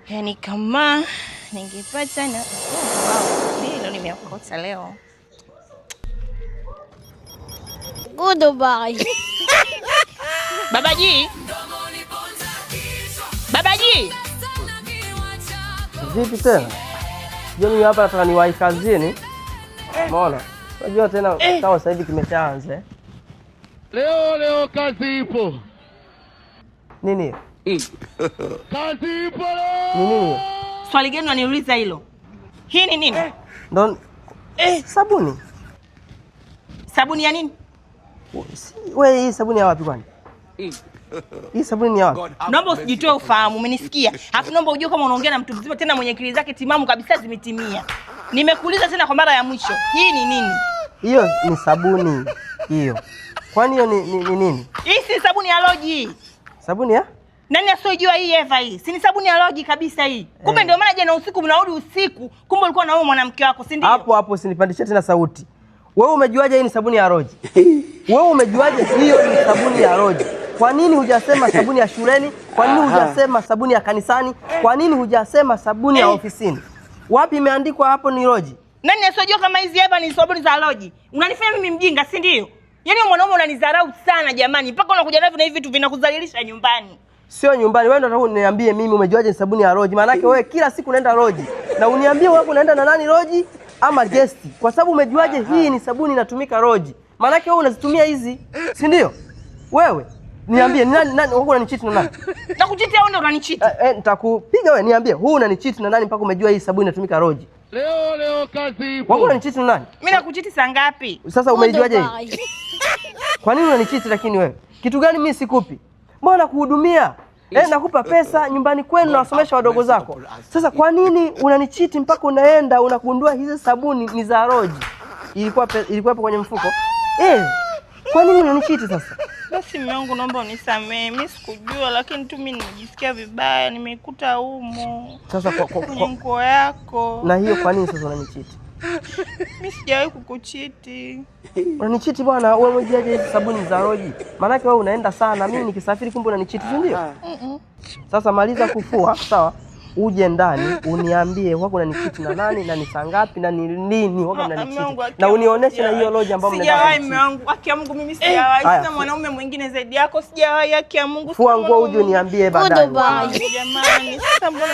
Yaani kama ningepata na, oh, wow. Hilo nimeokota leo. Goodbye. Babaji. Babaji. Vipi tena? Jioni hapa nataka niwahi kazini. Umeona? Unajua tena kama sasa hivi kimeshaanza. Leo leo kazi ipo. Nini? Kazi ipo leo. Ni nini? Swali gani unaniuliza hilo? Hii ni nini? Ndo sabuni. Sabuni ya nini? Wewe hii sabuni ya wapi kwani? Hii sabuni ni ya wapi? Naomba usijitoe ufahamu, umenisikia? Alafu naomba ujue kama unaongea na mtu mzima tena mwenye akili zake timamu kabisa zimetimia. Nimekuuliza tena kwa mara ya mwisho. Hii ni nini? Hiyo ni sabuni hiyo. Kwani hiyo ni nini? Hii si sabuni ya loji. Sabuni ya? Nani asiyojua hii Eva hii? Si ni sabuni ya loji kabisa hii. Kumbe ndio maana jana usiku mnarudi usiku, kumbe ulikuwa na huyo mwanamke wako, si ndio? Hapo hapo usinipandishie tena sauti. Wewe umejuaje hii ni sabuni ya roji? Wewe umejuaje hiyo ni sabuni ya roji? Kwa nini hujasema sabuni ya shuleni? Kwa nini hujasema sabuni ya kanisani? Kwa nini hujasema sabuni ya ofisini? Wapi imeandikwa hapo ni roji? Nani asiyojua kama hizi Eva ni sabuni za loji? Unanifanya mimi mjinga, si ndio? Yaani wewe mwanaume unanidharau sana jamani, mpaka unakuja navyo na hivi vitu vinakudhalilisha nyumbani. Sio nyumbani. Wewe ndio unataka uniambie mimi umejuaje ni sabuni ya roji? Maana yake wewe kila siku unaenda roji. Na uniambie wewe unaenda na nani roji ama guest? Kwa sababu umejuaje hii ni sabuni inatumika roji? Maana yake wewe unazitumia hizi, si ndio? Wewe niambie ni nani nani wewe unanicheat na nani? Nakucheat au ndio unanicheat? Nitakupiga wewe, niambie huu unanicheat na nani mpaka umejua hii sabuni inatumika roji? Leo leo kazi ipo. Wewe unanicheat na nani? Mimi nakucheat saa ngapi? Sasa umeijuaje hii? Goodbye. Kwa nini unanicheat lakini wewe? Kitu gani mimi sikupi? Mbona nakuhudumia? Nakupa pesa nyumbani kwenu na wasomesha wadogo zako. Sasa kwa nini unanicheat mpaka unaenda unagundua hizi sabuni ni za roji? Ilikuwa hapo kwenye mfuko. Kwa nini unanicheat sasa? Basi mume wangu, naomba unisamee. Mimi sikujua, lakini tu mimi nimejisikia vibaya, nimeikuta humo. Sasa kwenye kwa nguo yako. Na hiyo kwa nini sasa unanicheat? Mimi sijawahi kukucheat. Unanicheat bwana, wewe umejuaje hizi sabuni za roji? Maana yake wewe unaenda sana, mimi nikisafiri kumbe unanicheat, si ndio? Sasa maliza kufua, sawa? Uje ndani uniambie wako unanicheat na nani na ni saa ngapi na ni lini wako unanicheat. Mume wangu, haki Na ya Mungu unionyeshe na hiyo loja ambayo mnaenda Sijawahi kunicheat. mume wangu, haki ya Mungu mimi sijawahi. Haya, Sina mwanaume mwingine zaidi yako, sijawahi, haki ya Mungu. Fua Sina nguo uje mwanaume uniambie baadaye. Goodbye. Jamani, sasa mbona